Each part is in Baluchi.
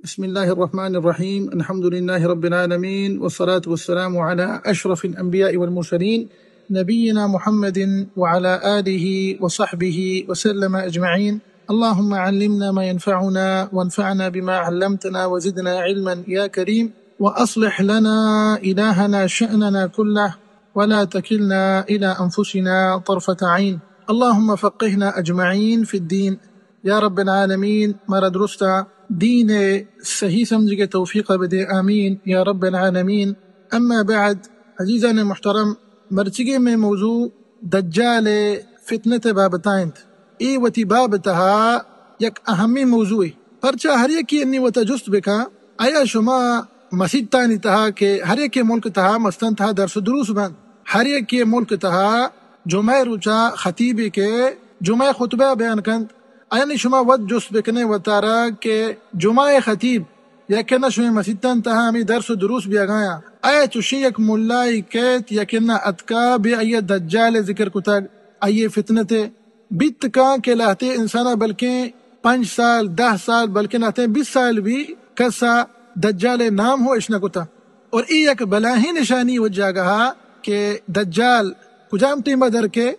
بسم الله الرحمن الرحيم. الحمد لله رب العالمين، والصلاة والسلام على أشرف الأنبياء والمرسلين، نبينا محمد وعلى آله وصحبه وسلم أجمعين. اللهم علمنا ما ينفعنا، وانفعنا بما علمتنا، وزدنا علما يا كريم، وأصلح لنا إلهنا شأننا كله، ولا تكلنا إلى أنفسنا طرفة عين. اللهم فقهنا أجمعين في الدين. يا رب العالمين، مارا درستا دين صحيح سمجھگے توفيق بدے. آمين يا رب العالمين. أما بعد، عزيزان محترم، مرچگے مئے موضوع دجال فتنت بابتا انت. اے وتی باب تہا یک اہمیں موضوعے، پرچا ہر یکے انی وتا جست بکن، آیا شما مسیتانی تہا کہ ہر یکے ملک تہا مستن تہا درس و دروس بنت، ہر یکے ملک تہا جمعہ روچا خطیبے کہ جمعہ خطبہ بیان کنت، آیا نی شما وت جست بکنے وتارا کہ جمعہ خطیب یکن شمئے مسیتان تہا ہمے درس و دروس بیاگایاں، آیا چوشیں یک ملائے کیت یکن اتکا بے آئی دجال ذکر کتگ، آئی فتنتے بیت کاں کہ لہتے انسانا بلکیں پنچ سال، دہ سال، بلکیں لہتے بیست سال بی کسا دجال نام ہو اش نہ کتا۔ اور اے یک بلاہیں نشانی و جاگہا کہ دجال کجام ٹیما در کے،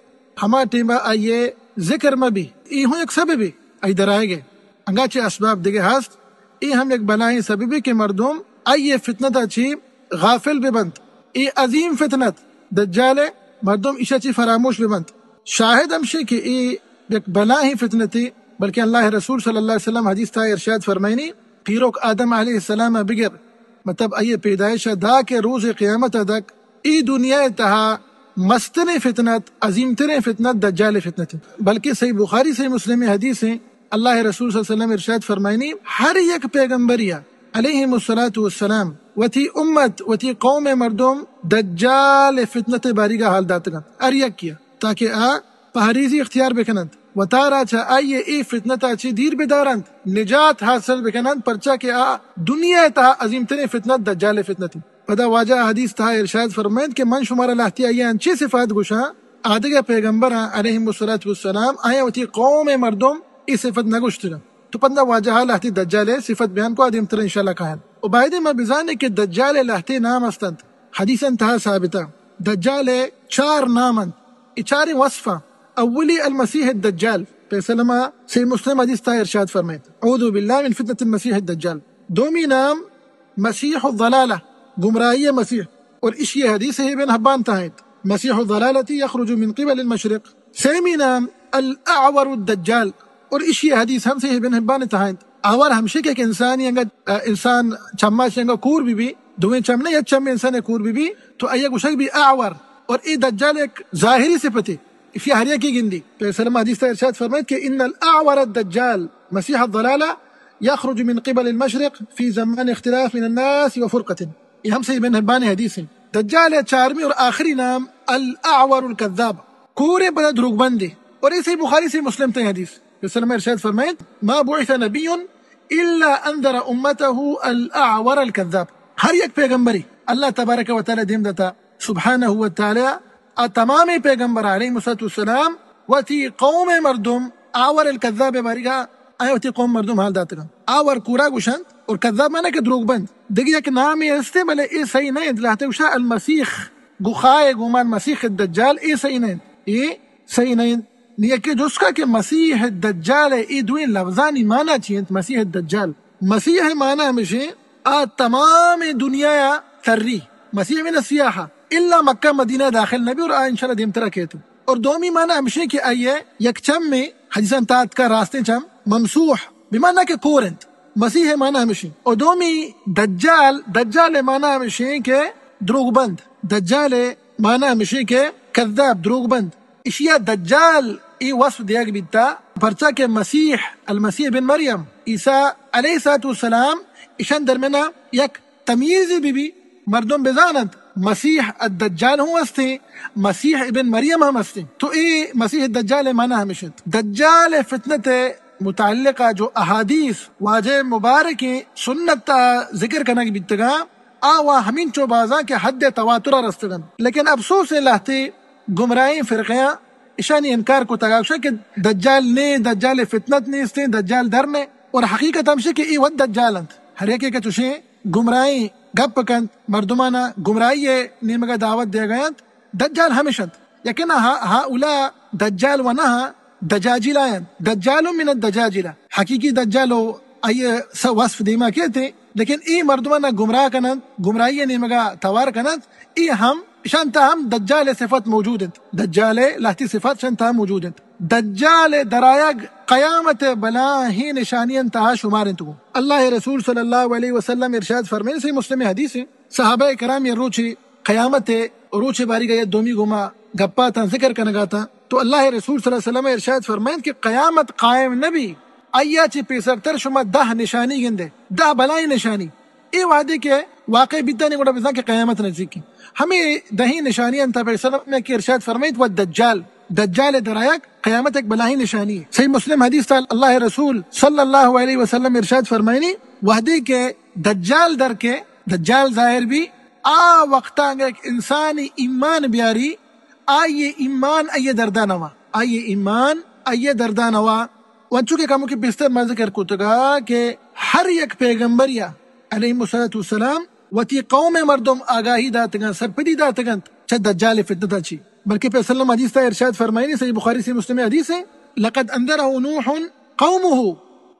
ہما ٹیما آئیے ذکر مہ بی۔ اے ہوں یک سببے آئی درائے گے۔ انگا چہ اسباب دگہ ہست، اے ہم یک بلاہیں سببے کہ مردم آئی فتنتا چی غافل بہ بنت۔ اے عظیم فتنت دجال ء، مردم ایشا چی فراموش بہ بنت۔ شاہد ہمشی کہ اے یک بلاہیں فتنتے، بلکہ اللہ رسول صلی اللہ علیہ وسلم حدیث تا ارشاد فرمائنی، پیروک آدم علیہ السلام بگر، مطلب آئی پیدائش دا کہ روز قیامت تک اے دنیا تہا مستریں فتنت، عظیم تریں فتنت دجال فتنت۔ بلکہ صحیح بخاری، صحیح مسلم حدیث ہیں، اللہ رسول صلی اللہ علیہ وسلم ارشاد فرمائنی، ہر یک پیغمبریا علیہ الصلوۃ والسلام وتی امت، وتی قوم مردم دجال فتنت باریگا حال داتگن۔ ہر یکیا تاکہ آ پہریزی اختیار بکننت، وتارا چہ آئی اے فتنتا چی دیر بدارنت، نجات حاصل بکننت، پرچا کہ آ دنیا تہا عظیم ترین فتنت دجال فتنتی۔ پدا واجہ حدیث تہا ارشاد فرمائنت کہ من شمارا لہتی آئی انچی صفات گوشاں، آدگہ پیغمبراں علیہ الصلوۃ والسلام آیا وتی قوم مردم اے صفت نہ گوشتگا۔ تو پدا واجہ لہتی دجال صفت بیان کو، آ دیمتر انشاءاللہ کاہن۔ و بایدے ما بزانے کہ دجال لہتی نام استنت، حدیثاں تہا ثابتہ۔ دجال چار نام انت، اے چاریں وصفاں۔ اولی المسیح الدجال، پیسلما صحیح مسلم حدیث تہا ارشاد فرمائیت، اعوذ باللہ من فتنة المسیح الدجال۔ دومی نام مسیح الضلالہ، گمراہی مسیح، اور اشی حدیث ابن حبان تہا انت، مسیح الضلالة یخرج من قبل المشرق۔ سیمی نام الاعور الدجال، اور اشی حدیث ہم صحیح ابن حبان تہا انت۔ آور ہمشی کہ ایک انسانی انگا، انسان چماش انگا کور بی بی، دویں چم نہ، یک چم انسان کور بی بی، تو آئی گوشگ بی اعور، اور اے دجال ایک ظاہری صفتے، اشی ہر یکی گندی۔ پیسلما حدیث تہا ارشاد فرمائیت کہ ان الاعور الدجال مسیح الضلالہ یخرج من قبل المشرق فی زمان اختلاف من الناس و فرقة۔ اے ہم صحیح ابن حبان حدیث ہیں۔ دجال چارمی اور آخری نام الاعور الکذاب، کورے پدا دروگ بندے، اور اے صحیح بخاری، صحیح مسلم تہا حدیث۔ پیسلما ارشاد فرمائیت، ما بعث نبی الا انذر امته الاعور الکذاب۔ ہر یک پیغمبری اللہ تبارک و تعالی دیم داتا سبحانہ و تعالی، آ تمام پیغمبر علیہ الصلوۃ والسلام وتی قوم مردم اعور الکذاب باریگا، آیا وتی قوم مردم حال داتگا۔ اعور کورا گوشنت اور کذاب معنی کہ دروگ بند۔ دگہ یک نامی استے بلے اے صحیح نہ انت، لہتے گوشا المسیح، گخائے گومان مسیح الدجال، اے صحیح نہ انت، اے صحیح نہ انت۔ نی یکے جست کا کہ مسیح الدجال اے دوئیں لفظانی معنی چی انت؟ مسیح الدجال، مسیح معنی ہمشی آ تمام دنیا یا تری، مسیح من السیاحہ، الا مکہ مدینہ داخل نبی اور آ انشاءاللہ دیمترا کیت۔ اور دومی معنی ہمشی کہ آئیے یک چم میں حدیثاں تات کا راستیں چم ممسوح، بمعنی کہ کور انت۔ مسیح معنی ہمشی۔ اور دومی دجال، دجال معنی ہمشی کہ دروگ بند۔ دجال معنی ہمشی کہ کذاب، دروگ بند۔ اشیا دجال ای وصف دیگ بیتا، پرچا کہ مسیح، المسیح بن مریم، عیسی علیہ الصلوۃ والسلام، اشان درمیانا یک تمیزی بی بی، مردم بزاننت مسیح الدجال ہوں ہستیں، مسیح ابن مریم ہم ہستیں۔ تو اے مسیح الدجال معنی ہمش انت۔ دجال فتنت متعلقہ جو احادیث واجہ مبارکیں سنت تا ذکر کنگ بیتگاں، آ وا ہمینچو بازاں کہ حد تواتر رستگن۔ لیکن افسوس لہتے گمراہیں فرقیاں اشانی انکار کتگا، گوشاں کہ دجال نے، دجال فتنت نیستیں، دجال در نے۔ اور حقیقت ہمشی کہ ای وت دجال انت۔ ہر یکے کہ چوشیں گمراہیں گپ کنت، مردمانا گمراہی ءِ نیمگا دعوت دیگا انت، دجال ہمش انت۔ یقیناً ہا، ہا اولا دجال و نہ دجاجیلا انت۔ دجال من الدجاجلہ۔ حقیقی دجال و آئی س-، وصف دیما کیت، لیکن اے مردمانا گمراہ کننت، گمراہی ءِ نیمگا توار کننت، اے ہم، اشان تہا ہم دجال ءِ صفت موجود انت۔ دجال ءِ لہتی صفت اشان تہا موجود انت۔ دجال ءِ درآیگ قیامت ءِ بلاہیں نشانیانی تہا شمار انت گوں۔ اللہ ءِ رسول صلی اللہ علیہ وسلم ارشاد فرمائیں، صحیح مسلم ءِ حدیث انت، صحابہ کرام یک روچے قیامت ءِ روچ ءِ باریگا یک دومی گوما گپاتاں، ذکر کنگاتاں، تو اللہ ءِ رسول صلی اللہ علیہ وسلم ارشاد فرمائیں کہ قیامت قائم نبی، آئیا چہ پیسرتر شما دہ نشانی گندے، دہ بلاہیں نشانی۔ اے وہدے کہ واقع بیتانی گڑا بزاں کہ قیامت نزیکی۔ ہمے دہیں نشانیانی تہا پیسر میں کہ ارشاد فرمائیت و دجال، دجال ءِ درآیگ قیامت ءِ یک بلاہیں نشانی۔ صحیح مسلم حدیث تہا اللہ ءِ رسول صلی اللہ علیہ وسلم ارشاد فرمائنی، وہدے کہ دجال در کے، دجال ظاہر بی، آ وقتا اگر یک انسانی ایمان بیاری، آئی ایمان آئی دردا نوا، آئی ایمان آئی دردا نوا۔ و انچو کہ کمو کہ پیسر ما ذکر کتگا کہ ہر یک پیغمبریا علیہ الصلوۃ والسلام وتی قوم ءِ مردم آگاہی داتگاں، سرپدی داتگنت چہ دجال ءِ فتنتا چی۔ بلکہ پیسر حدیث تہا ارشاد فرمائنی، صحیح بخاری، صحیح مسلم ءِ حدیث انت، لقد انذره نوح قومه،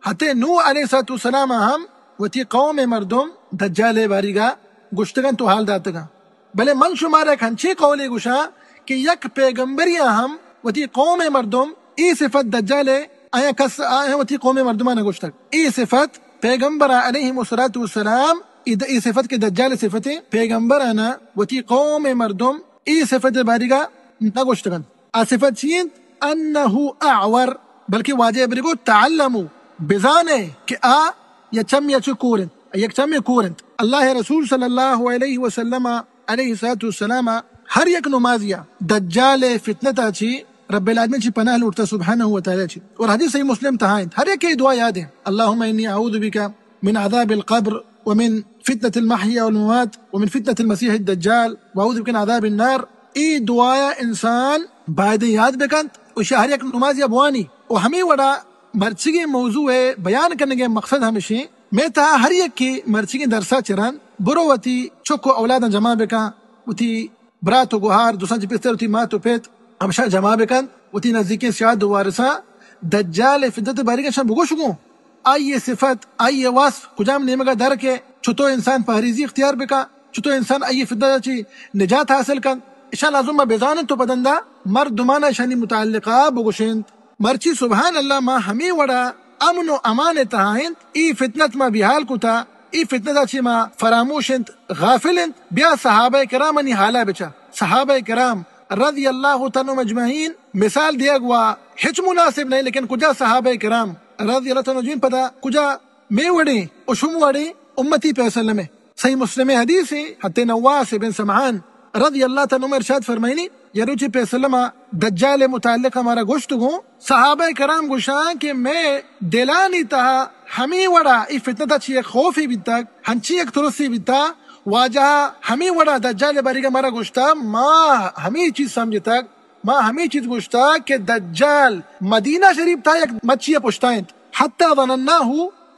حتی نوح علیہ الصلوۃ والسلام ہم وتی قوم ءِ مردم دجال ءِ باریگا گشتگنت و حال داتگاں۔ بلے من شمارا یک ہنچیں قولے گوشاں کہ یک پیغمبریا ہم وتی قوم ءِ مردم اے صفت دجال ءِ آیاں کس آیاں وتی قوم ءِ مردماں نہ گوشتگ۔ اے صفت پیغمبراں علیہم الصلوۃ والسلام، اے د-، اے صفت کہ دجال ءِ صفت انت، پیغمبرانا وتی قوم ءِ مردم اے صفت ءِ باریگا نہ گوشتگ انت۔ آ صفت چی انت؟ انه اعور، بلکہ واجہ ءَ برے گو تعلموا، بزانے کہ آ یا چمے ءَ چو کور انت، یک چمے کور انت۔ اللہ ءِ رسول صلی اللہ علیہ وسلم علیہ الصلوۃ والسلام ہر یک نمازیا دجال ءِ فتنتا چی رب العالمین چی پناہ لوٹتا سبحانہ و تعالی چی۔ اور حدیث صحیح مسلم تہا انت، ہر یک ءَ دعا یاد انت، اللهم انی اعوذ بک من عذاب القبر ومن فتنة المحيا والممات ومن فتنة المسيح الدجال واعوذ بك من عذاب النار۔ اے دعایا انسان باید یاد بکنت و شہ ہر یک نمازیا بوانی۔ و ہمے وڑا مرچیگیں موضوع ءِ بیان کنگ ءِ مقصد ہمشیں، مئے تہا ہر یکے مرچیگیں درسا چہ رند برو وتی چک و اولاداں جمع بکن، وتی برات و گہار، درستاں چہ پیسر وتی مات و پت، ہمشاں جمع بکنت، وتی نزیکیں سیاد و وارثاں دجال ءِ فتنت ءِ باریگا شاں بگوش گوں۔ آئی ءِ صفت، آئی ءِ وصف کجام نیمگا در کے، چتو انسان پہریزی اختیار بکا، چتو انسان آئی ءِ فتنت ءَ چی نجات حاصل کنت، اشاں لازم ما بزاننت و پدندا مردمانا اشانی متعلقا بگوشنت۔ مرچی سبحان اللہ ما ہمے وڑا امن و امان ءِ تہا انت، اے فتنت ما بیحال کتا، اے فتنت ءَ چی ما فراموش انت، غافل انت۔ بیا صحابہ کرامانی حالا بچا۔ صحابہ کرام رضی اللہ تعالی عنہم اجمعین مثال دیگ وا ہچ مناسب نہیں، لیکن کجا صحابہ کرام رضی اللہ تعالی عنہم اجمعین پدا کجا مئے وڑیں و شم وڑیں امتی پیسلمے۔ صحیح مسلم ءِ حدیث انت، حتی نواس ابن سمعان رضی اللہ تعالی عنہ ارشاد فرمائنی، یک روچے پیسلما دجال ءِ متعلقا مارا گوشت گوں، صحابہ کرام گوشاں کہ مئے دلانی تہا ہمے وڑا اے فتنت ءَ چی یک خوفے بیتگ، ہنچیں یک ترسے بیتا، واجہ ہمے وڑا دجال ءِ باریگا مارا گوشتا، ما ہمے چیز سمجھتگ، ما ہمے چیز گوشتا کہ دجال مدینہ شریف تہا یک مچی ءِ پشتا انت۔ حتی ظنناه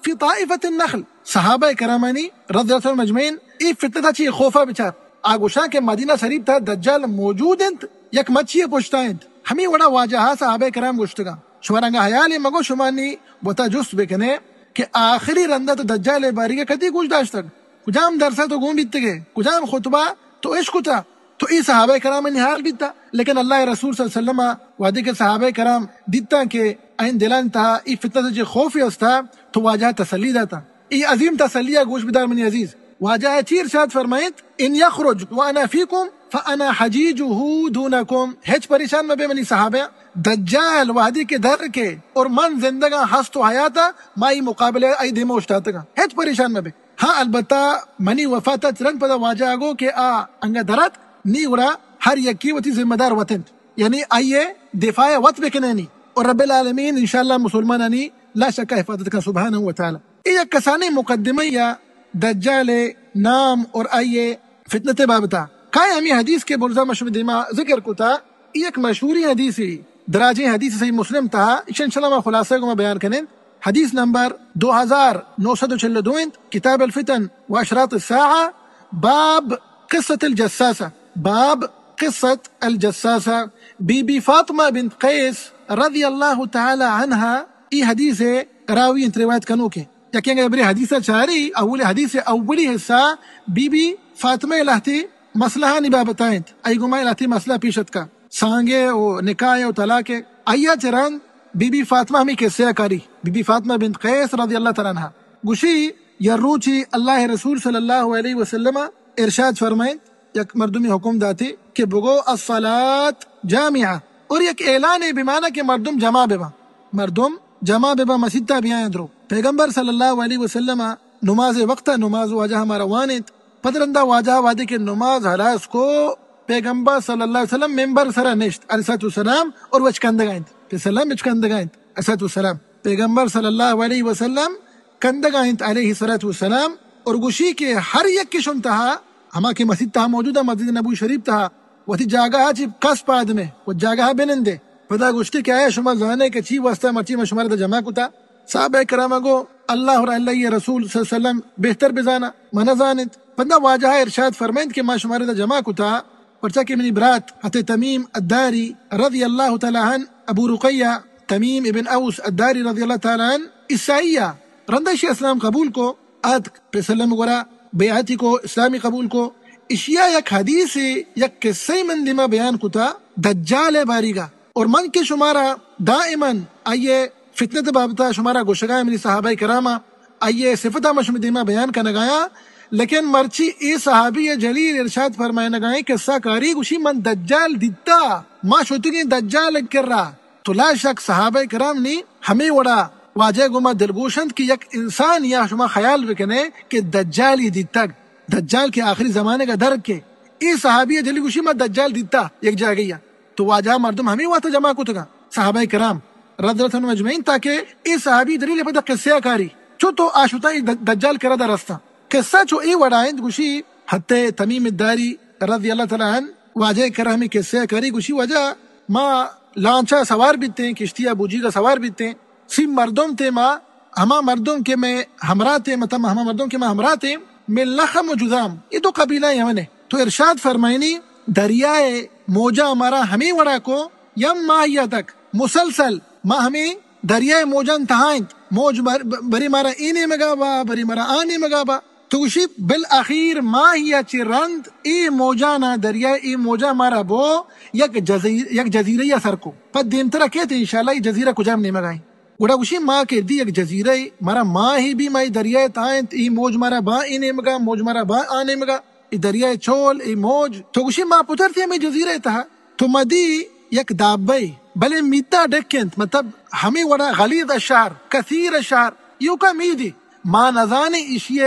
فی طائفة النخل۔ صحابہ کرامانی رضی اللہ عنہم اجمعین اے فتنت ءَ چی خوفا بچار۔ آ گوشاں کہ مدینہ شریف تہا دجال موجود انت، یک مچی ءِ پشتا انت۔ ہمے وڑا واجہ ءَ صحابہ کرام گوشتگاں۔ شما رنگا حیالے مگو، شما نی وتا جست بکنے کہ آخری رندا تو دجال ءِ باریگا کدی گوش داشتگ؟ کجام درسا تو گون بیتگے؟ کجام خطبہ تو اشکتا؟ تو اے صحابہ کرامانی حال بیتا، لیکن اللہ ءِ رسول صلی اللہ علیہ وسلم وہدے کہ صحابہ کرام دیتاں کہ این دلان تہا اے فتنت ءَ چی خوفے استا، تو واجہ ءَ تسلی داتا۔ اے عظیم تسلی ءَ گوش بدار منی عزیز۔ واجہ ءَ چی ارشاد فرمائیت؟ ان یخرج وانا فیکم فانا حجیجہ دونکم۔ ہچ پریشان مبے منی صحابہ، دجال وہدے کہ در کے اور من زندگاں، ہست و حیاتاں، ما ای مقابلہ ءَ ای دیما اوشتاتگاں۔ ہچ پریشان مبے۔ ہاں، البتہ منی وفات ءَ چہ رند پدا واجہ ءَ گو کہ آ انگہ درات نی، گڑا ہر یکے وتی ذمہ دار وت انت، یعنی آئی ءِ دفاع ءَ وت بکنینی، اور رب العالمین انشاءاللہ مسلمانانی لا شک ءَ حفاظت کن سبحانہ و تعالی۔ اے یک کسانیں مقدمہ یا دجال ءِ نام اور آئی ءِ فتنت ءِ بابتا۔ کائے ہمیں حدیث کے برزا مشم دیما ذکر کتا، اے یک مشہوریں حدیثے، دراجیں حدیث صحیح مسلم تہا، ایشاں انشاءاللہ ما خلاصہ گما بیان کنیں۔ حدیث نمبر دو ہزار نو سد و چل و دو انت، کتاب الفتن و اشراط الساعہ، باب قصة الجساسہ، باب قصة الجساسہ۔ بی بی فاطمہ بنت قیس رضی اللہ تعالی عنہا ای حدیث راوی انت، روایت کنوکیں۔ یکیں اگر برے حدیث چاری، اول حدیث اولی حصہ بی بی فاطمہ لہتی مسئلہ ہانی بابت انت، ای گما لہتی مسئلہ پیش اتکا۔ سانگے و نکاح و طلاق۔ آیا چہ رند بی بی فاطمہ ہمیں قصہ کاری۔ بی بی فاطمہ بنت قیس رضی اللہ تعالی عنہا گوشی، یا روچی اللہ رسول صلی اللہ علیہ وسلم ارشاد فرمائنت، یک مردمی حکم داتی کہ بگو الصلاۃ جامعہ، اور یک اعلان بمانا کہ مردم جمع ببا، مردم جمع ببا، مسیتا بیاین درو۔ پیغمبر صلی اللہ علیہ وسلم نماز وقت، نماز واجہ ہمارا وانت۔ پد رندا واجہ وہدے کہ نماز ہلاس کو، پیغمبر صلی اللہ علیہ وسلم ممبر سرا نشت، علیہ الصلوۃ والسلام، اور وچ کندگا انت۔ پیسلم وچ کندگا انت، علیہ الصلوۃ والسلام۔ پیغمبر صلی اللہ علیہ وسلم کندگا انت، علیہ الصلوۃ والسلام، اور گوشی کہ ہر یک کشم تہا، ہما کہ مسیت تہا موجود ہے، مسجد نبوی شریف تہا، وتی جاگہ چی کس پاد میں، و جاگہ بنندے۔ پدا گوشتی کہ آیا شما زانے کہ چی واسطہ مرچی میں شمارا دا جمع کتا؟ صحابہ کرام گو، اللہ اور اللہ رسول صلی اللہ علیہ وسلم بہتر بزانا، من زانت۔ پدا واجہ ارشاد فرمائنت کہ ما شمارا دا جمع کتا، پرچا کہ منی برات حضرت تمیم الداری رضی اللہ تعالی عنہ، ابو رقیہ، تمیم ابن اوس الداری رضی اللہ تعالی عنہ، عیسائی آ، رندا اشی اسلام قبول کو، آتک پیسلم گورا بیعتی کو، اسلامی قبول کو۔ اشیا یک حدیث، یک قصہ من دیما بیان کتا، دجال باریگا۔ اور من کہ شمارا دائماً آئیے فتنت بابتا شمارا گوشگا، منی صحابہ کراما آئیے صفتا ما شما دیما بیان کنگایا، لیکن مرچی اے صحابی جلیل ارشاد فرمائنگائیں، قصہ کاری گوشی، من دجال دیتا، ما شتگیں دجال کرا۔ تو لا شک صحابہ کرام نی ہمیں وڑا واجہ گوما دلگوش انت کہ یک انسان یا شما خیال بکنے کہ دجالی دیتگ، دجال کے آخری زمانے کا در کے، اے صحابی جلیل گوشی، ما دجال دیتا یک جاگہ یا۔ تو واجہ مردم ہمیں واسطہ جمع کتگا، صحابہ کرام رضی اللہ عنہم اجمعین، تاکہ اے صحابی جلیل پدا قصہ کاری، چو تو آشوتا اے د-، دجال کرا دا رستا۔ قصہ چو اے وڑا انت، گوشی، حضرت تمیم الداری رضی اللہ تعالی عنہ واجہ کرا ہمیں قصہ کاری، گوشی، واجہ ما لانچا سوار بیتیں، کشتیا بوجیگا سوار بیتیں، سی مردم تے ما، ہما مردم کہ میں ہمراہ تے، مطلب ہما مردم کہ ما ہمراہ تے، میں لخم و جذام، یہ دو قبیلہ یمن ہے۔ تو ارشاد فرمائنی، دریائے موجہ مارا ہمیں وڑا کو، یم ماہیا تک مسلسل ما ہمیں دریائے موجان تہا انت۔ موج بر-، بری مارا اے نیمگا با، بری مارا آ نیمگا با۔ تو گوشی، بالآخیر ماہیا چہ رند اے موجانا، دریائے اے موجا مارا بو یک جزیر-، یک جزیرہ یا سر کو۔ پد دیمترا کیت انشاءاللہ اے جزیرہ کجام نیمگا ہیں۔ گڑا گوشی، ما کہ دی یک جزیرہ، مارا ماہی بھی، ما اے دریائے تہا انت، اے موج مارا با اے نیمگا، موج مارا با آ نیمگا، اے دریائے چول، اے موج۔ تو گوشی، ما پترتی ہمیں جزیرہ تہا۔ تو ما دی یک دابہ، بلے میتا ڈک انت، مطلب ہمیں وڑا غلیظ الشعر، کثیر الشعر، ایوکا میدی۔ ما نزانیں ایشی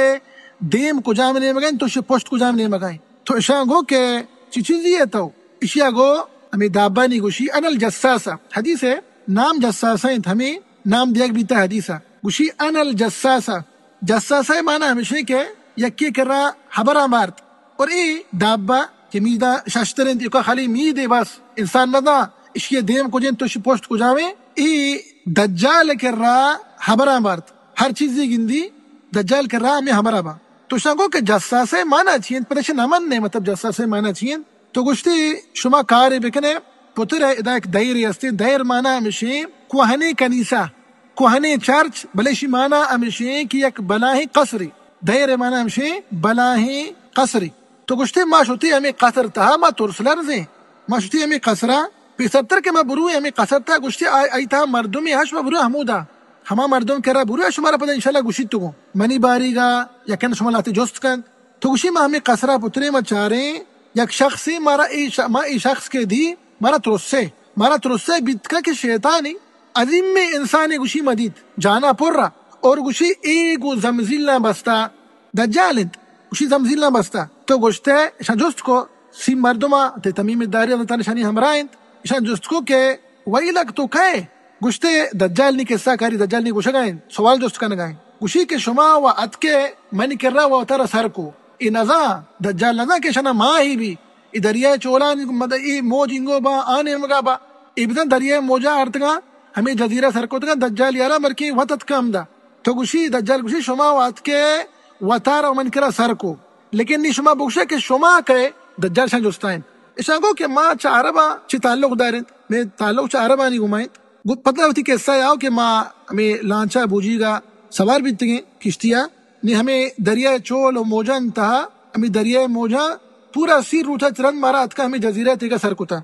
دیم کجام نیمگا انت، تو شی پشت کجام نیمگا انت۔ تو اشاں گو کہ چی چیزی ہے تو؟ اشیا گو ہمیں دابانی گوشی، انا الجساسہ۔ حدیث ہے، نام جساسہ انت، ہمیں نام دیگ بیتا حدیثہ۔ گوشی، انا الجساسہ۔ جساسہ معنی ہمیشہ کہ یکی کرا حبراں بارت۔ اور اے دابہ کہ میدا ششتر انت، یکا خالی میدے بس، انسان نہ دا، اشی دیم کجیں تو شی پشت کجامیں، اے دجال کرا حبراں بارت۔ ہر چیزی گندی، دجال کرا ہمیں حبرا با۔ تو شاں گو کہ جساسہ معنی چی انت، پدش نمن نے، مطلب جساسہ معنی چی انت؟ تو گوشتی، شما کارے بکنے، پتر ادا یک دئیرے استیں، دئیر معنی ہمشیں کوہنیں کنیسہ، کوہنیں چرچ، بلے اشی معنی ہمشیں کہ یک بلاہیں قصرے۔ دئیر معنی ہمشیں بلاہیں قصرے۔ تو گوشتے، ما شتی ہمیں قصر تہا، ما ترس لرزیں۔ ما شتی ہمیں قصرا، پیسرتر کہ ما برویں ہمیں قصر تہا، گوشتے، آئی، آئی تہا مردمے ہش، ما برویں ہمودا۔ ہما مردم کرا برویں، شمارا پدا انشاءاللہ گوشیت تو گوں۔ منی باریگا یکن شما لاتے جست کنت۔ تو گوشی، ما ہمیں قصرا پتریں، ما چاریں، یک شخصے مارا اے ش-، ما اے شخص کہ دی، مارا ترسے، مارا ترسے بیتکا کہ شیطانی عظیمیں انسانے گوشی ما دیت، جانا پر را، اور گوشی اے گو زمزیلاں بستا، دجال انت، گوشی زمزیلاں بستا۔ تو گوشتے، اشاں جست کو، سی مردما، تے تمیم داری اللہ تعالی شانی ہمراہ انت، اشاں جست کو کہ ویلک تو کئے؟ گوشتے، دجال نی قصہ کاری، دجال نی گوشگا انت، سوال جست کنگا انت۔ گوشی کہ شما و اتکے منی کرا و وتارا سر کو۔ اے نزاں، دجال نزاں کہ شنا ماہی بی۔ اے دریائے چولانی مد-، اے موج انگو با، آ نیمگا با۔ اے بزاں دریائے موجا آرتگا، ہمے جزیرہ سر کتگاں، دجال یارا مرکے وت اتکا ہمدا۔ تو گوشی، دجال گوشی، شما واتکے وتارا من کرا سر کو، لیکن نی شما بگوشے کہ شما کئے؟ دجال شان جستائیں۔ اشان گو کہ ما چہ عرباں چہ تعلق داریں، مے تعلق چہ عربانی گوما انت۔ گو پدا وتی قصہ آو کہ ما ہمے لانچا بوجیگا سوار بیتگیں کشتیا، نی ہمے دریائے چول و موجان تہا، ہمے دریائے موجان پورا سی روچا چرند مارا اتکا ہمے جزیرہ تیگا سر کتا۔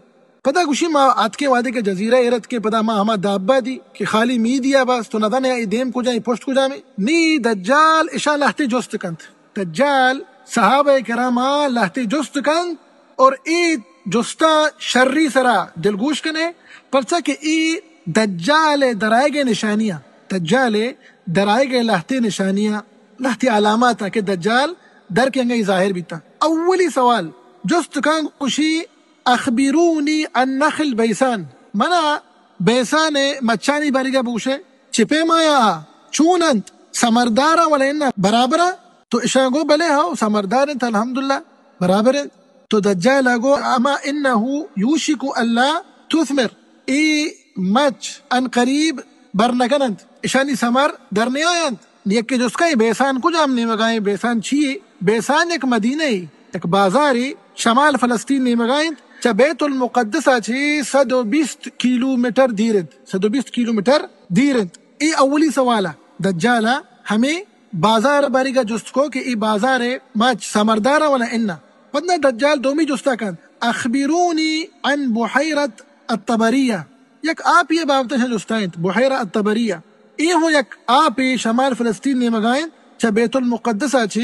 پدا گوشی، ما آتکیں وہدے کہ جزیرہ ایر اتکیں، پدا ما ہما دابا دی کہ خالی میدیا بس، تو نزانے اے دیم کجا، اے پشت کجامیں۔ نی دجال اشاں لہتے جست کنت۔ دجال صحابہ کراما لہتے جست کنت اور اے جستاں شری سرا دلگوش کنے، پرچا کہ اے دجال درائگے نشانیاں، دجال درائگے لہتے نشانیاں، لہتے علامات کہ دجال در کے انگا ظاہر بیتا۔ اولی سوال جست کن، گوشی، اخبرونی عن نخل بیسان۔ منا بیسان مچانی باریگا بگوشے، چہ پیمایا آ چون انت؟ سمردارا ولا انا برابرا؟ تو اشاں گو بلے ہو، سمردار انت، الحمدللہ، برابر انت۔ تو دجالا گو، اما انه یوشک الا تثمر، اے مچ ان قریب بر نکننت، اشانی سمر در نیاینت۔ یکے جست کن، اے بیسان کجام نیمگا ایں؟ بیسان چی اے؟ بیسان یک مدینہ اے، یک بازارے، شمال فلسطین نیمگا انت، چہ بیت المقدس ءَ چہ صد و بیست کیلومتر دیر انت، صد و بیست کیلومتر دیر انت۔ اے اولی سوال ءَ دجال ءَ ہمے بازار ءِ باریگ ءَ جست کو کہ اے بازار ءِ مچ سمردار ءَ ولا اناں۔ پدا دجال دومی جست ءَ کنت، اخبرونی عن بحیرۃ الطبریہ۔ یک آپے ءِ بابت ءَ جست ءَ انت، بحیرہ الطبریہ۔ اے ہوں یک آپے، شمال فلسطین نیمگا انت، چہ بیت المقدس ءَ چہ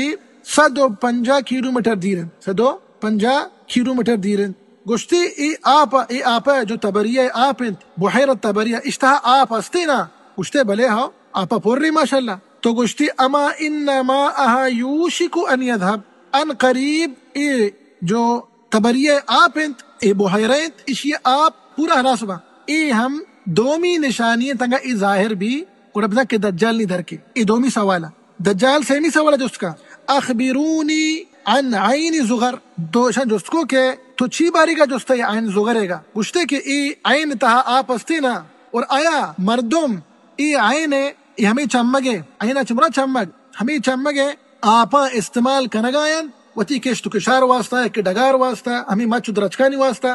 صد و پنجاہ کیلومتر دیر انت، صد و پنجاہ کیلومتر دیر انت۔ گوشتی، اے آپ، اے آپ ءَ جو طبریہ آپ انت، بحیرہ طبریہ، اشی تہا آپ ہستے نا؟ گوشتے، بلے ہاو، آپ ءَ پر ری ماشاءاللہ۔ تو گوشتی، اما ان ماءها یوشک ان یذهب، ان قریب اے جو طبریہ آپ انت، اے بحیرہ انت، اشی آپ پورا ہلاس باں۔ اے ہم دومی نشانی انت، انگا اے ظاہر بی، گڑا بزاں کہ دجال نی در کے۔ اے دومی سوال ءَ۔ دجال سیمی سوال ءَ جست کا، اخبرونی عن عین زغر۔ تو اشاں جست کو کہ تو چی باریگا جست ئے عین زغر ئیگا؟ گوشتے کہ اے عین تہا آپ ہستے نا، اور آیا مردم اے عین ءَ، اے ہمے چمگ ءَ، عین ءَ چہ مراد چمگ، ہمے چمگ ءَ آپاں استعمال کنگا انت وتی کشت و کشار واسطہ، کہ ڈگار واسطہ، ہمے مچ و درچکانی واسطہ؟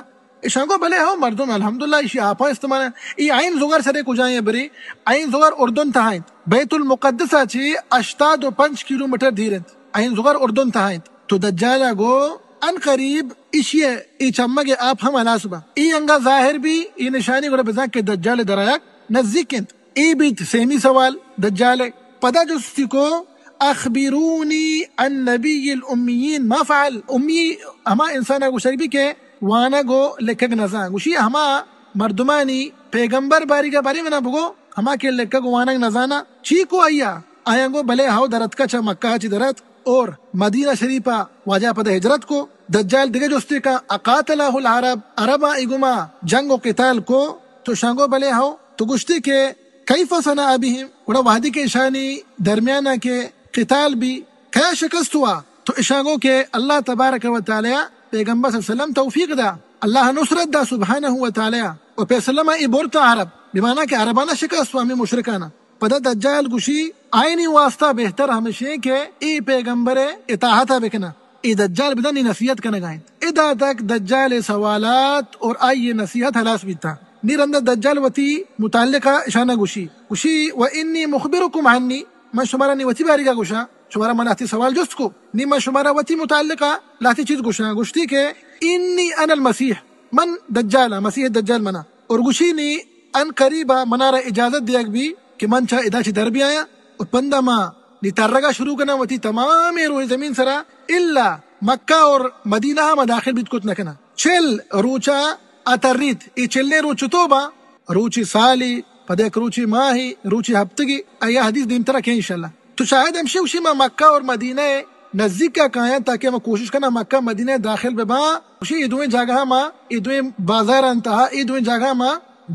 اشاں گو بلے ہو، مردم الحمدللہ اشی آپاں استعمال انت۔ اے عین زغر سرے کجا ایں برے؟ عین زغر اردن تہا انت، بیت المقدس ءَ چہ ہشتاد و پنچ کیلومتر دیر انت۔ عین زغر اردن تہا انت۔ تو دجال ءَ گو ان قریب اشی ءِ اے چمگ ءِ آپ ہم ہلاس باں۔ اے انگا ظاہر بی، اے نشانی، گڑا بزاں کہ دجال ءِ درآیگ نزیک انت۔ اے بیت سیمی سوال دجال ءِ۔ پدا جستی کو، اخبرونی عن نبی الامیین ما فعل۔ امی ہما انسان ءَ گوشگ بی کہ وانگ و لکھگ نزان۔ گوشی، ہما مردمانی پیغمبر باریگا بارے منا بگو، ہما کہ لکھگ و وانگ نزانا، چی کو آیا؟ آیاں گو بلے ہو، درتکا، چہ مکہ چی درت اور مدینہ شریفا واجہ پدا ہجرت کو۔ دجال دگہ جستے کا، اقاتلہ العرب، عرباں ای گما جنگ و قتال کو؟ تو اشاں گو بلے ہو۔ تو گوشتے کہ کیف صنع بہم، گڑا وہدے کہ اشانی درمیانا کہ قتال بی، کیا شکست ہوا؟ تو اشاں گو کہ اللہ تبارک و تعالی پیغمبر صلی اللہ علیہ وسلم توفیق دا، اللہ نصرت دا سبحانہ و تعالی، و پیسلہ ما ای برتا عرب، بمانا کہ عربانا شکست ہوا، ہمیں مشرکانا۔ پدا دجال گوشی، آئینی واسطہ بہتر ہمشیں کہ اے پیغمبر اطاعتا بکنا۔ اے دجال بدن نی نصیحت کنگا انت۔ ادا تک دجال سوالات اور آئی نصیحت ہلاس بیتا۔ نی رندا دجال وتی متعلقہ اشانا گوشی، گوشی، و انی مخبرکم عنی، من شمارا نی وتی باریگا گوشاں، شمارا من لہتی سوال جست کو، نی من شمارا وتی متعلقہ لہتی چیز گوشاں۔ گوشتی کہ انی انا المسیح، من دجالاں، مسیح دجال منا۔ اور گوشی نی ان قریبا منارا اجازت دیگ بی کہ من چہ ادا چہ در بیایاں۔ اور پندا ما نی ترگا شروع کناں وتی تمامیں روئے زمین سرا، الا مکہ اور مدینہ ما داخل بیت کت نہ کناں۔ چل روچا اتریت، اے چلیں روچ چتو باں؟ روچی سالی، پدا یک روچی ماہی، روچی ہپتگی، اے حدیث دیمترا کئے انشاءاللہ۔ تو شاید ہمشی گوشی ما مکہ اور مدینہ نزیکا کایاں تاکہ ما کوشش کناں مکہ مدینہ داخل بباں۔ گوشی اے دوئیں جاگہا ما، اے دوئیں بازاراں تہا، اے دوئیں جاگہا ما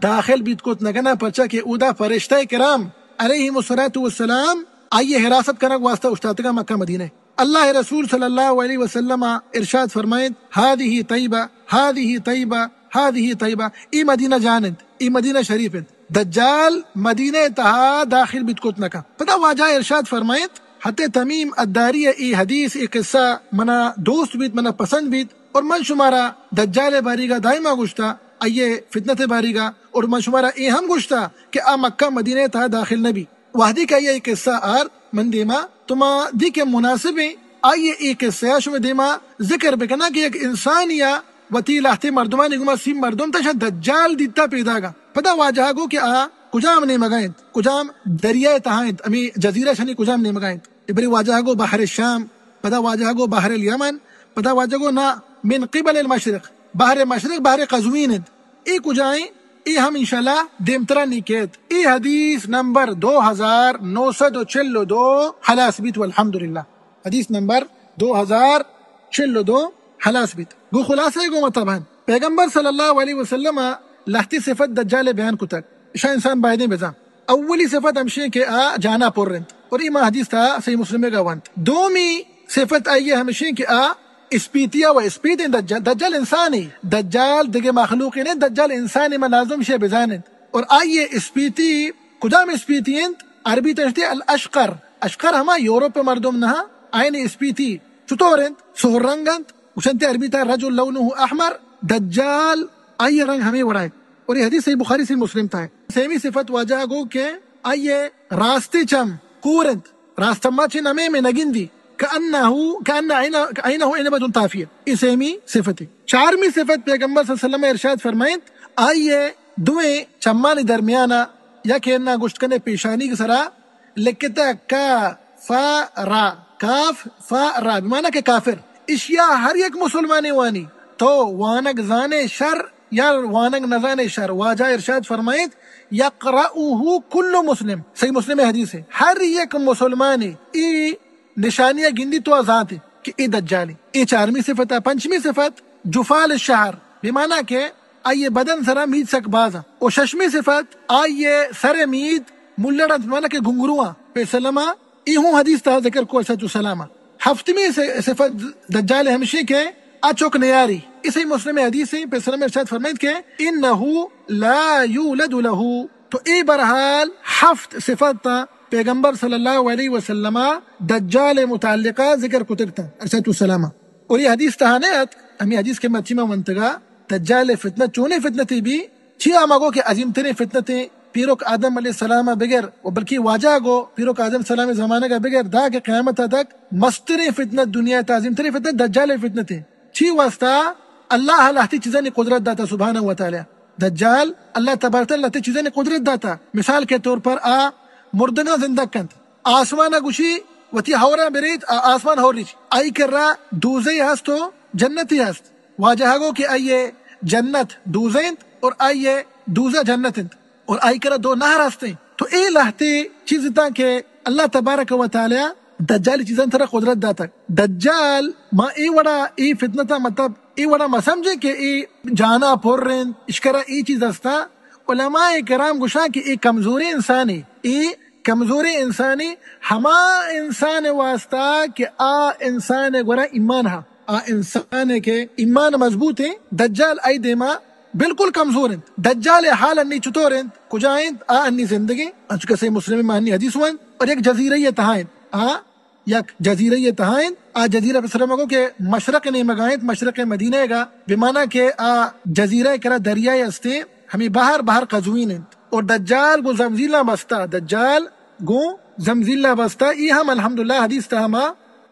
داخل بیت کت نکناں، پرچا کہ اودا فرشتہ کرام علیہم الصلوۃ والسلام آئی حراست کنگ واسطہ اشتاتگاں مکہ مدینہ۔ اللہ رسول صلی اللہ علیہ وسلم ارشاد فرمائیت، هذه طیبہ، هذه طیبہ، هذه طیبہ، اے مدینہ جان انت، اے مدینہ شریف انت۔ دجال مدینہ تہا داخل بیت کت نہ کن۔ پدا واجہ ارشاد فرمائیت، حتی تمیم الداری اے حدیث، اے قصہ منا دوست بیت، منا پسند بیت، اور من شمارا دجال باریگا دائما گوشتا، آئیے فتنت باریگا، اور من شمارا اے ہم گوشتا کہ آ مکہ مدینہ تہا داخل نبی۔ وہدے کہ آئی ء قصہ آرت من دیما، تو ما دی کہ مناسب ایں آئی ء اے قصہ ء شمئے دیما ذکر بکناں کہ یک انسانی ء وتی لہتے مردمانی گوما سی مردم تشا دجال دیتا پیداگا۔ پدا واجہ گو کہ آ کجام نیمگا انت، کجام دریائے تہا انت، ہمیں جزیرہ شنی کجام نیمگا انت؟ ابری واجہ گو بحر الشام، پدا واجہ گو بحر الیمن، پدا واجہ گو نا، من قبل المشرق، بحر مشرق، بحر قزوین انت۔ اے کجائیں؟ اے ہم انشاءاللہ دیمترا نی کیت۔ اے حدیث نمبر دو ہزار نو سد و چل و دو ہلاس بیت، والحمدللہ۔ حدیث نمبر دو ہزار چل و دو ہلاس بیت۔ گو خلاصہ گو مطلب ہن۔ پیغمبر صلی اللہ علیہ وسلم لہتی صفت دجال بیان کتگ۔ اشاں انسان بایدیں بزان۔ اولی صفت ہمشیں کہ آ جانا پر انت۔ اور اے ما حدیث تا صحیح مسلم گا ونت۔ دومی صفت آئی ہمشیں کہ آ اسپیتیا و اسپیت انت دجال۔ دجال انسانی۔ دجال دگہ مخلوقی نے، دجال انسانی، ما لازم شے بزان انت۔ اور آئی اسپیتی، کجام اسپیتی انت؟ عربی تشتے الاشقر۔ اشقر ہما یورپ مردم نہ، آئین اسپیتی۔ چطور انت؟ سہر رنگ انت۔ گوشنتے عربی تا رجل لونه احمر۔ دجال آئی رنگ ہمیں وڑا انت۔ اور یہ حدیث صحیح بخاری، صحیح مسلم تا ہے۔ سیمی صفت واجہ گو کہ آئی راستے چم کور انت۔ راست چما چہ نمے میں نگندی۔ کأنه، کأن عین، عینه عنبة طافیہ۔ یہ سیمی صفت ہے۔ چارمی صفت پیغمبر صلی اللہ علیہ وسلم ارشاد فرمائنت، آئی دوئیں چمانی درمیانا یک اینا گوشت کنے پیشانی کے سرا لکھتا کا فا را، کاف فا را، بمعنی کہ کافر۔ اشیا ہر یک مسلمانے وانی، تو وانگ زانے شر یا وانگ نزانے شر۔ واجہ ارشاد فرمائیت، یقرؤہ کل مسلم۔ صحیح مسلم حدیث ہے۔ ہر یک مسلمانے ای نشانیاں گندی تو زانتے کہ اے دجالے۔ اے چارمی صفت ہے۔ پنچمی صفت جفال الشعر، بمعنی کہ آئی بدن سرا مید سک باز انت۔ و ششمی صفت آئی سر مید ملڑ انت، بمعنی کہ گھنگرو انت۔ پیسلما اے ہوں حدیث تا ذکر کو علیہ السلام۔ ہفتمی ص-، صفت دجال ہمشی کہ آ چک نیاری۔ اسی مسلم حدیث ہیں، پیسلم ارشاد فرمائیت کہ انه لا یولد له۔ تو اے برحال ہفت صفت تا پیغمبر صلی اللہ علیہ وسلم دجال متعلقہ ذکر کتگ تا علیہ السلام۔ اور یہ حدیث تہا نہ ات، ہمیں حدیث کے مرچی ما ونتگا، دجال فتنہ چونے فتنہ تے بھی، چی آ مگو کہ عظیم ترین فتنہ تے پیروک آدم علیہ السلام بگر و بلکہ واجہ گو پیروک آدم سلام زمانہ کا بگر دا کہ قیامت تک مسترین فتنہ دنیا تا عظیم ترین فتنہ دجال فتنہ تے۔ چی واسطہ؟ اللہ لہتی چیزانی قدرت داتا سبحانہ و تعالی۔ دجال اللہ تبارک و تعالی لہتی چیزانی قدرت داتا۔ مثال کے طور پر آ مردگاں زندگ کنت۔ آسمان گوشی وتی ہورا بریت، آ-، آسمان ہوریچ۔ آئی کرا دوزے ہست و جنتی ہست۔ واجہ گو کہ آئیے جنت دوزے انت اور آئیے دوزہ جنت انت۔ اور آئی کرا دو نہر ہستیں۔ تو اے لہتے چیز تاں کہ اللہ تبارک و تعالی دجالی چیزاں ترا قدرت داتگ۔ دجال ما اے وڑا اے فتنہ تا مطلب اے وڑا ما سمجھیں کہ اے جانا پر انت، اشکرا اے چیز ہستا۔ علماء کرام گوشاں کہ اے کمزوریں انسانے، اے کمزوریں انسانے، ہما انسان واسطہ کہ آ انسان گورا ایمان ہا۔ آ انسان کہ ایمان مضبوط ہیں، دجال آئی دیما بالکل کمزور انت۔ دجال حال انی چطور انت، کجا انت؟ آ انی زندگی، انچو کہ صحیح مسلم ما انی حدیث ونت، اور یک جزیرہ یہ تہا انت۔ آ یک جزیرہ یہ تہا انت۔ آ جزیرہ پہ سلام کو کہ مشرق نیمگا انت، مشرق مدینہ گا، بمانا کہ آ جزیرہ کرا دریائے استے، ہمیں بحر، بحر قزوین انت۔ اور دجال گو زمزیلا بستا، دجال گو زمزیلا بستا، ای ہم الحمدللہ حدیث تہا ما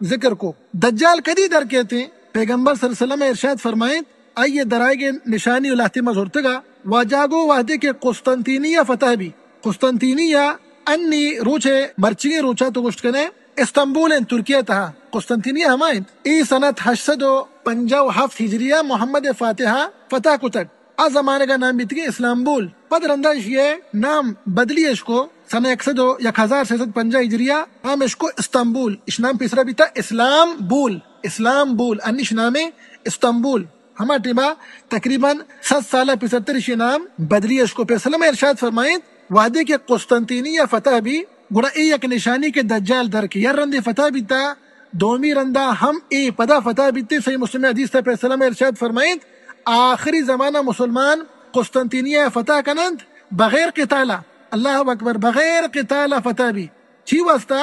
ذکر کو۔ دجال کدی در کیتے؟ پیغمبر صلی اللہ علیہ وسلم ارشاد فرمائیں، آئی درائگ نشانی و لہتے ما زرتگا۔ واجہ گو وہدے کہ قسطنطینیہ فتح بی، قسطنطینیہ انی روچے مرچیگیں روچا تو گوشت کنے استنبول انت ترکیہ تہا، قسطنطینیہ ہما انت۔ ای سنت ہشت سد و پنجاہ و ہفت ہجریہ محمد فاتحہ فتح کتگ۔ آ زمانگا نام بیتگی اسلامبول۔ پد رندا اشیئے نام بدلی اشکو، سنہ یک سد و یک ہزار سہ سد پنجاہ ہجریہ نام اشکو استنبول۔ اش نام پیسرا بیتا اسلام بول، اسلام بول، انش نام استنبول۔ ہما ٹیما تقریباً سد سالہ پیسرتر اشی نام بدلی اشکو۔ پیسلم ارشاد فرمائیت، وہدے کہ قسطنطینیہ فتح بی، گڑا اے یک نشانی کہ دجال در کے۔ یا رندے فتح بیتا، دومی رندا ہم اے پدا فتح بیتے۔ صحیح مسلم حدیث تا پیسلم ارشاد فرمائیت، آخری زمانہ مسلمان قسطنطینیہ فتح کننت، بغیر قتال ءَ، اللہ اکبر، بغیر قتال ءَ فتح بی۔ چی واسطہ؟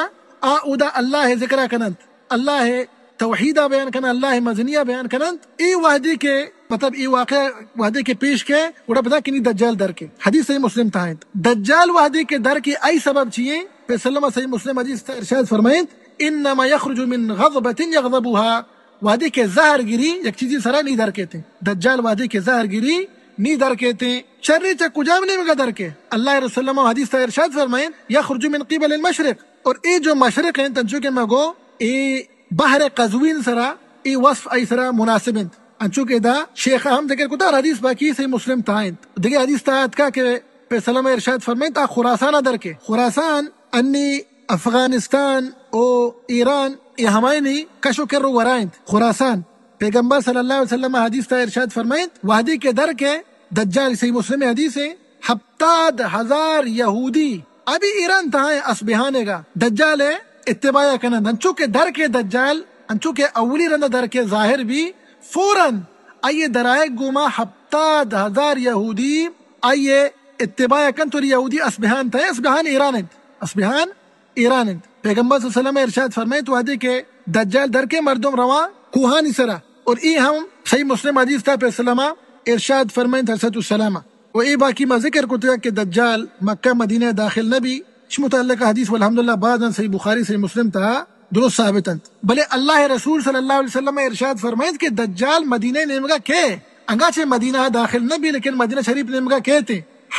آ اودا اللہ ءِ ذکر ءَ کننت، اللہ ءِ توحید ءَ بیان کننت، اللہ ءِ مزنی ءَ بیان کننت۔ اے وہدی کہ، مطلب، اے واقعہ وہدی کہ پیش کئے، گڑا بزاں کہ نی دجال در کئے۔ حدیث صحیح مسلم تہا انت۔ دجال وہدی کہ در کئے، آئی سبب چی ایں؟ پیغمبر صلی اللہ علیہ وسلم صحیح مسلم حدیث تہا ارشاد فرمائنت، انما یخرج من غضبة یغضبها۔ وہدے کہ زہر گری، یک چیزے سرا نی در کیت۔ دجال وہدے کہ زہر گری، نی در کیت۔ شری چہ کجام نیمگا در کئے؟ اللہ ءِ رسول صلی اللہ علیہ وسلم حدیث تہا ارشاد فرمائنت، یخرج من قبل المشرق۔ اور اے جو مشرق انت، انچو کہ ما گو، اے بحر قزوین سرا، اے وصف آئی سرا مناسب انت۔ انچو کہ ادا شیخ ءَ ہم ذکر کتا، حدیث باقی صحیح مسلم تہا انت۔ دگہ حدیث تہا اتکا کہ پیغمبر صلی اللہ علیہ وسلم ارشاد فرمائنت، آ خراسان ءَ در کئے۔ خراسان انی افغانستان و ایران، اے ہمائنی کش و کر و ورا انت۔ خراسان۔ پیغمبر صلی اللہ علیہ وسلم حدیث تہا ارشاد فرمائنت، وہدے کہ در کئے دجال، صحیح مسلم حدیث ایں، ہپتاد ہزار یہودی ابھی ایران تہا ایں، اصبہان ءِ گا، دجال ءِ اتباع کننت۔ انچو کہ در کئے دجال، انچو کہ اولی رندا در کئے ظاہر بی، فوراً آئی ءِ درائگ گوما ہپتاد ہزار یہودی آئی ءِ اتباع کنت۔ اور یہودی اصبہان تہا ایں، اصبہان ایران انت، اصبہان ایران انت۔ پیغمبر صلی اللہ علیہ وسلم ارشاد فرمائنت، وہدے کہ دجال در کئے، مردم رواں کوہانی سرا۔ اور اے ہم صحیح مسلم حدیث تہا پیغمبر صلی اللہ علیہ وسلم ارشاد فرمائنت، علیہ الصلوۃ والسلام۔ و اے باقی ما ذکر کتگ کہ دجال مکہ مدینہ داخل نہ بی، اش متعلق حدیث والحمدللہ باز انت، صحیح بخاری، صحیح مسلم تہا درست ثابت انت۔ بلے اللہ ءِ رسول صلی اللہ علیہ وسلم ارشاد فرمائنت کہ دجال مدینہ نیمگا کئے، انگا چہ مدینہ داخل نہ بی، لیکن مدینہ شریف نیمگا کئیت،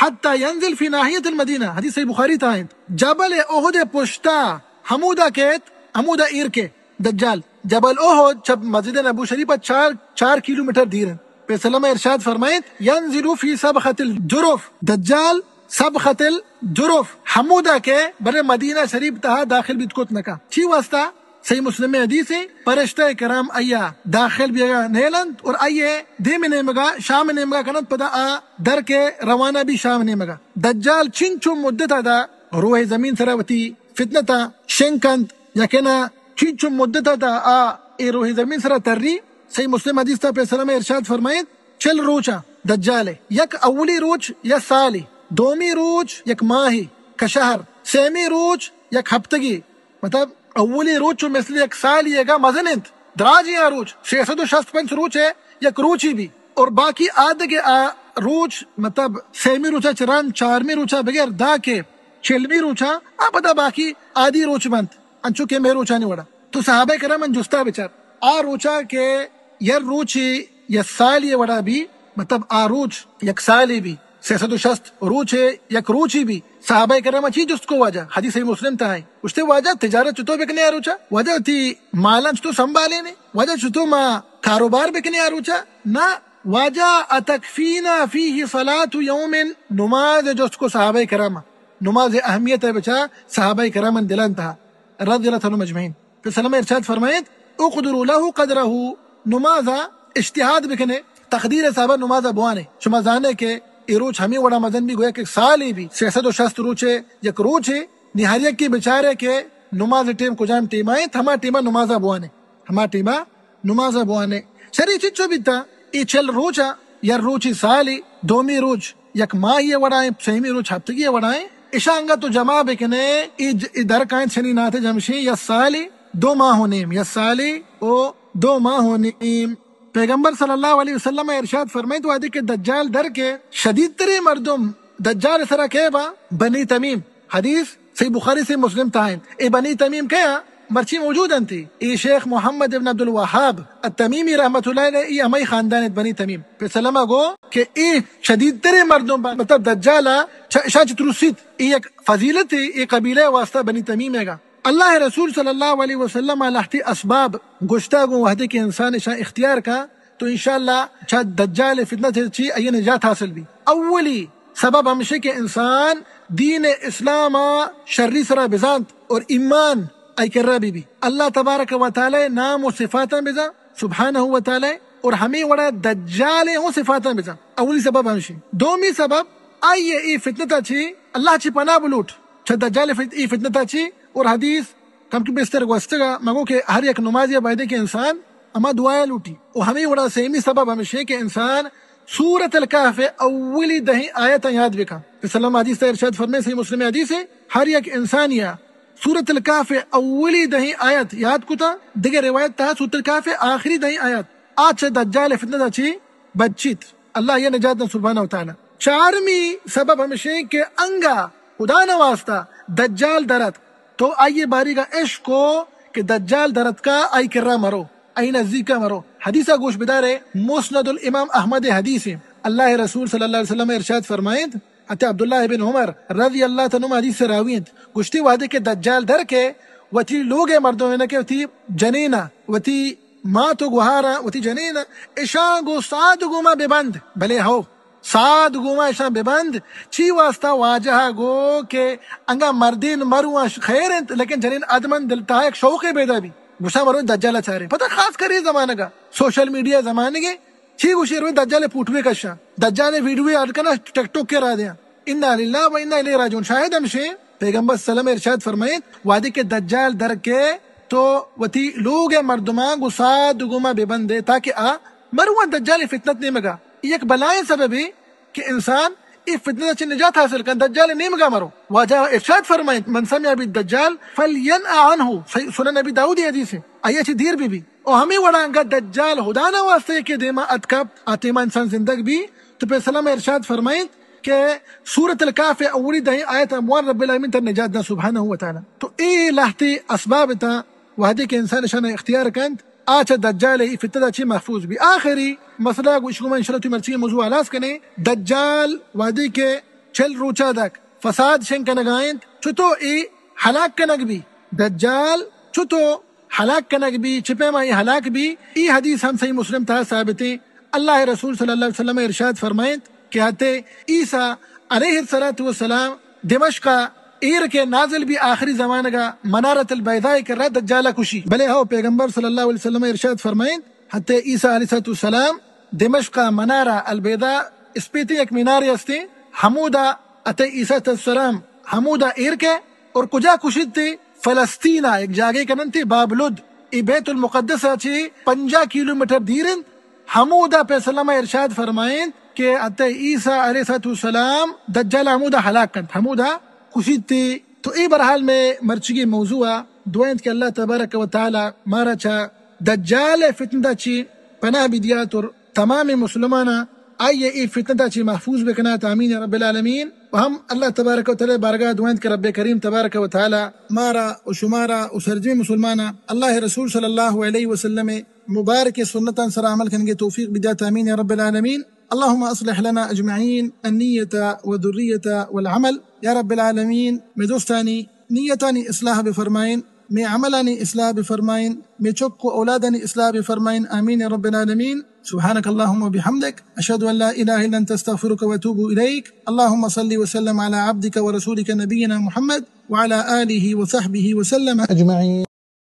حتی ینزل فی ناحیۃ المدینہ، حدیث صحیح بخاری تہا انت۔ جبل احد پشتا ہمودا کئیت، ہمودا ایر کئے دجال۔ جبل احد چہ مسجد نبوی شریف ءَ چار، چار کیلومیٹر دیر انت۔ پیغمبر صلی اللہ علیہ وسلم ارشاد فرمائنت، ینزل فی صبخۃ الجرف، دجال صبخۃ الجرف، ہمودا کئے، بلے مدینہ شریف تہا داخل بیت کت نکا۔ چی واسطہ؟ صحیح مسلم حدیث ایں، فرشتہ کرام آئی ءَ داخل بیگا نیلنت اور آئی ءِ دیم نیمگا، شام نیمگا کننت، پدا آ در کئے روانہ بی شام نیمگا۔ دجال چنچو مدت ءَ دا روح زمین سرا وتی فتنہ تا شنگ کنت، یا کہ نا، چنچو مدت ءَ دا آ اے روح زمین سرا تری۔ صحیح مسلم حدیث تہا پیغمبر صلی اللہ علیہ وسلم ارشاد فرمائنت، چل روچاں دجال ءِ، یک اولی روچ یا سالے، دومی روچ یک ماہے، کشہر، سیمی روچ یک ہپتگے۔ مطلب، اولی روچ چو مثل یک سالے ءِ گا مزن انت، دراجیں آ روچ، سئے سد و شست پنچ روچ ءِ یک روچے بی۔ اور باقی آ دگہ آ روچ، مطلب، سیمی روچا چہ رند چارمی روچا بگر داں کہ چلمی روچا، آ پدا باقی عادی روچ بنت، انچو کہ مئے روچانی وڑا۔ تو صحابہ کرام من جستا بچار، آ روچا کہ یک روچے یک سالے وڑا بی، مطلب، آ روچ یک سالے بی، سئے سد و شست روچے یک روچے بی۔ صحابہ کرام چی جست کو واجہ؟ حدیث صحیح مسلم تہا ایں۔ گوشتے، واجہ، تجارت چطور بکنے آ روچا؟ واجہ، وتی مالاں چطور سنبھالینے؟ واجہ، چطور ما کاروبار بکنے آ روچا؟ نا، واجہ، اتکفینا فیہ صلاۃ یوم، نماز جست کو صحابہ کرام، نماز اہمیت ءِ بچار صحابہ کرام دلان تہا رضی اللہ تعالی عنہم اجمعین۔ پیغمبر صلی اللہ علیہ وسلم ارشاد فرمائنت، اقدروا لہ قدرہ، نمازا اجتہاد بکنے، تقدیر حسابا نمازا بوانے۔ شما زانے کہ اے روچ ہمے وڑا مزن بی، گویا کہ سالے بی، سئے سد و شست روچے یک روچے، نی ہر یکے بچارے کہ نماز ٹیم کجام ٹیما انت، ہما ٹیما نمازا بوانے، ہما ٹیما نمازا بوانے۔ شری چچو بیتا، اے چل روچا، یک روچے سالے، دومی روچ یک ماہی ءِ وڑا ایں، سیمی روچ ہپتگی ءِ وڑا ایں۔ اشاں انگا تو جمع بکنے، اے ج-، اے در کائیں شنی ناتج ہمشیں، یک سالے دو ماہ و نیم، یک سالے و دو ماہ و نیم۔ پیغمبر صلی اللہ علیہ وسلم ارشاد فرمائیت، وہدے کہ دجال در کئے، شدید تریں مردم دجال سرا کئے با؟ بنی تمیم۔ حدیث صحیح بخاری، صحیح مسلم تہا انت۔ اے بنی تمیم کئے آ؟ مرچی موجود انت۔ اے شیخ محمد ابن عبد الوہاب التمیمی رحمۃ اللہ علیہ، اے ہمائی خاندان انت، بنی تمیم۔ پہ سلمہ گو کہ اے شدید تریں مردم با، مطلب دجال ءَ چ-، شاہ چہ ترسیت۔ اے یک فضیلت اے، اے قبیلہ ءِ واسطہ بنی تمیم ءِ گا۔ اللہ ءِ رسول صلی اللہ علیہ وسلم ءَ لہتے اسباب گوشتہ، گوں وہدے کہ انسان اشاں اختیار کا تو انشاءاللہ چہ دجال ءِ فتنہ چہ چی آئی ءَ نجات حاصل بی۔ اولی سبب ہمشی کہ انسان دین اسلام ءَ شری سرا بزانت اور ایمان آئی کرا بی بی۔ اللہ تبارک و تعالی نام و صفاتاں بزان سبحانہ و تعالی، اور ہمے وڑا دجال ءِ ہوں صفاتاں بزان۔ اولی سبب ہمشی۔ دومی سبب آئی ءَ اے فتنہ تا چی اللہ چی پناہ بلوٹ۔ چہ دجال ءِ فت-، اے فتنہ تا چی اور حدیث کم کہ بستر گوستگا، مگو کہ ہر یک نمازی ءَ بایدے کہ انسان ہما دعایا لوٹی۔ و ہمے وڑا سیمی سبب ہمشی کہ انسان سورت الکہف اولی دہیں آیت یاد بکن۔ رسول اللہ حدیث تا ارشاد فرمائے، صحیح مسلم حدیث ہے، ہر یک انسانیا سورت الکہف اولی دہیں آیت یاد کتا، دگہ روایت تا سورت الکہف آخری دہیں آیت، آ چہ دجال فتنہ دا چی بچیت، اللہ یہ نجات دن سبحانہ و تعالی۔ چارمی سبب ہمشیں کہ انگا خدا نہ واسطہ دجال درت تو آئی باریگا عشق کو کہ دجال درتکا آئی کرا مرو، آئی نزدیکا مرو۔ حدیثا گوش بدارے، مسند الامام احمد حدیث ہیں۔ اللہ رسول صلی اللہ علیہ وسلم ارشاد فرمائند، حتی عبداللہ ابن عمر رضی اللہ تعالی عنہ حدیث سے راوی انت، گوشتی وہدے کہ دجال در کے وتی لوگ مردم نہ کہ وتی جنینا، وتی مات و گوہارا، وتی جنینا، اشاں گو ساد گوما ببند، بلے ہو ساد گوما اشاں ببند، چی واسطہ؟ واجہ گو کہ انگا مردین مرو خیر انت، لیکن جنین ادمن دل تہا یک شوقے پیدا بی، گوشاں مرو دجال چارے۔ پتہ خاص کر یہ زمانگا، سوشل میڈیا زمانگے، چی گوشی روی دجال پوٹوے کشاں، دجال ویڈیو اڈ کنا ٹک ٹوک کے را دیاں۔ انا للہ و انا الیہ راجعون۔ شاہد ہمشیں، پیغمبر صلی اللہ علیہ وسلم ارشاد فرمائیت، وہدے کہ دجال در کے تو وتی لوگ مردماں گو ساد گوما ببندے تاکہ آ مرواں دجال فتنت نیمگا۔ یک بلائیں سببے کہ انسان اے فتنہ چہ نجات حاصل کن، دجال نیمگا مرو۔ واجہ ارشاد فرمائیت، من سمع بالدجال فلینأ عنہ، سنن ابی داؤد حدیث ہے، آیا چہ دیر بی بی۔ او ہمیں وڑا انگا دجال خدا نہ واسطے کہ دیما اتکپ، آ تیما انسان زندگ بی، تو پہ سلام ارشاد فرمائیت کہ سورت الکہف اولی دہیں آیت اموان رب العالمین تر نجات دا سبحانہ و تعالی۔ تو اے لہتے اسباب تا وہدے کہ انسان اشان اختیار کنت، آ چہ دجال ای فتنہ دا چی محفوظ بی۔ آخری مسئلہ گوش گما انشاءاللہ تو مرچی موضوع آلاس کنے، دجال وہدے کہ چل روچا دک فساد شنگ کنگا انت، چتو اے ہلاک کنگ بی؟ دجال چتو ہلاک کنگ بی؟ چہ پیما اے ہلاک بی؟ ای حدیث ہم صحیح مسلم تہا ثابت ہیں۔ اللہ رسول صلی اللہ علیہ وسلم ارشاد فرمائنت کہ حتی عیسیٰ علیہ الصلوۃ والسلام دمشق ایر کے نازل بی آخری زمانگا منارت البیضاء کرا دجال کشی۔ بلے ہو پیغمبر صلی اللہ علیہ وسلم ارشاد فرمائنت، حتی عیسیٰ علیہ الصلوۃ والسلام دمشق منارہ البیضاء، اسپیتی یک مینارے ہستیں، ہمودا اتئی عیسیٰ علیہ السلام ہمودا ایر کے اور کجا کشیت؟ فلسطین ء یک جاگے کننت باب لد، ای بیت المقدس ء چہ پنجاہ کیلومیٹر دیر انت۔ ہمودا پیسلم ء ارشاد فرمائینت کہ اتئی عیسیٰ علیہ الصلوۃ والسلام دجال ہمودا ہلاک کنت، ہمودا کشیت۔ تو اے برحال میں مرچگی موضوع ء دعا انت کہ اللہ تبارک و تعالی مارا چہ دجال ء فتنہ چی پناہ بدیات اور تمام مسلماناں آئی ء اے فتنہ تا چہ محفوظ بکنات، آمین یا رب العالمین۔ و ہم اللہ تبارک و تعالی بارگاہ دعا انت کہ رب کریم تبارک و تعالی مارا و شمارا و سرجمیں مسلماناں اللہ رسول صلی اللہ علیہ وسلم مبارک سنتاں سرا عمل کنگے توفیق بدیات، آمین یا رب العالمین۔ اللهم اصلح لنا اجمعین النیت والذریة والعمل۔ یا رب العالمین، مئے دوستانی نیتانی اصلاح بفرمائین، مئے عملانی اصلاح بفرمائین، مئے چک و اولادانی اصلاح بفرمائین، آمین یا رب العالمین۔ سبحانك اللهم وبحمدك، اشهد ان لا اله الا انت، استغفرك واتوب اليك۔ اللهم صل وسلم على عبدك ورسولك نبينا محمد وعلى آله وصحبه وسلم اجمعين۔